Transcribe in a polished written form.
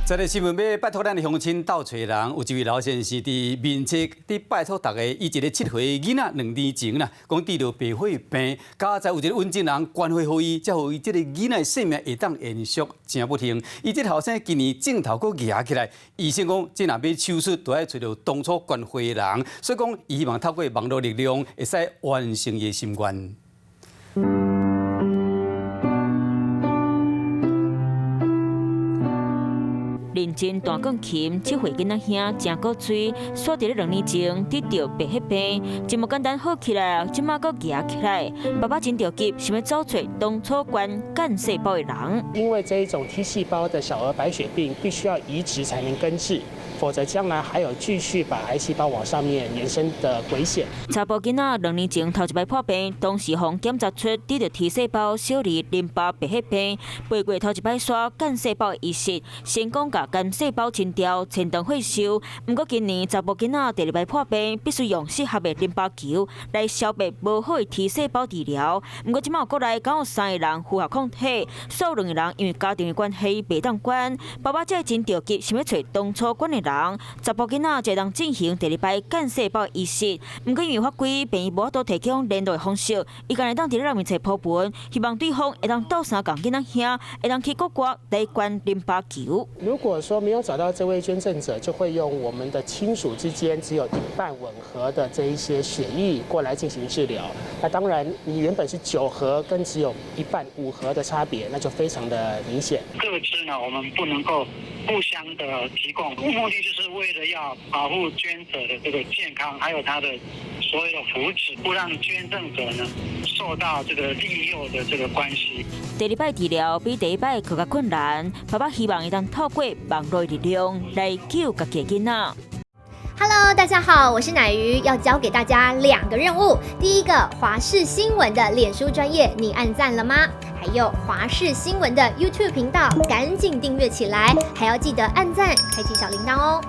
這个新聞欲拜託咱的鄉親鬥揣人，有一位老先生佇面冊佇拜託大家，伊一个7歲囡仔2年前啦，講得著白血病，佳哉有一个溫情人捐血予伊，才予伊這个囡仔的性命會當延續，誠不幸。伊這後生今年症頭閣夯起來，醫生講這若欲手術，都愛揣著當初捐血的人，所以講伊希望透過網路力量，會使完成伊的心願。認真彈鋼琴，7歲囡仔兄誠古錐，煞佇咧2年前得著白血病，真無簡單好起來，這馬閣夯起來。爸爸真著急，想欲走揣當初捐幹細胞的人。因為這一種 T 細胞的小額白血病，必須要移植才能根治，否則將來還有繼續把癌細胞往上面延伸的危險。查埔囡仔2年前頭一擺破病，當時予檢查出得著 T 細胞小兒淋巴白血病，背過頭一擺煞幹細胞移植，成功共幹細胞清掉，前斷血收。毋過今年查埔囡仔第二擺破病，必須用適合的淋巴球來消滅無好的 T 細胞治療。毋過這馬國內敢有三个人符合抗體，煞有兩個人因為家庭的關係袂當捐。爸爸才會真著急，想欲揣當初捐的人，查埔囡仔才當進行第二擺幹細胞移植。毋過因為法規，病院無法度提供聯絡的方式，伊干焦會當佇咧內面冊鋪文，希望對方會當鬥相共囡仔兄，會當去國外來捐淋巴球。如果說沒有找到這位捐贈者，就會用我們的親屬之間只有一半吻合的這一些血液過來進行治療。那當然，你原本是9盒跟只有一半5盒的差別，那就非常的明顯。個資呢，我們不能夠互相的提供，目的就是為了要保護捐者的這個健康，還有他的所有的福祉，不讓捐贈者呢受到這個利誘的這個關係。第二擺治療比第一擺閣較困難，爸爸希望會當透過網路力量來救家己的囡仔。 Hello，大家好，我是乃瑜，要交給大家兩個任務。第一個，華視新聞的臉書專頁，你按讚了嗎？還有華視新聞的 YouTube 頻道，趕緊訂閱起來，還要記得按讚，開啟小鈴鐺哦。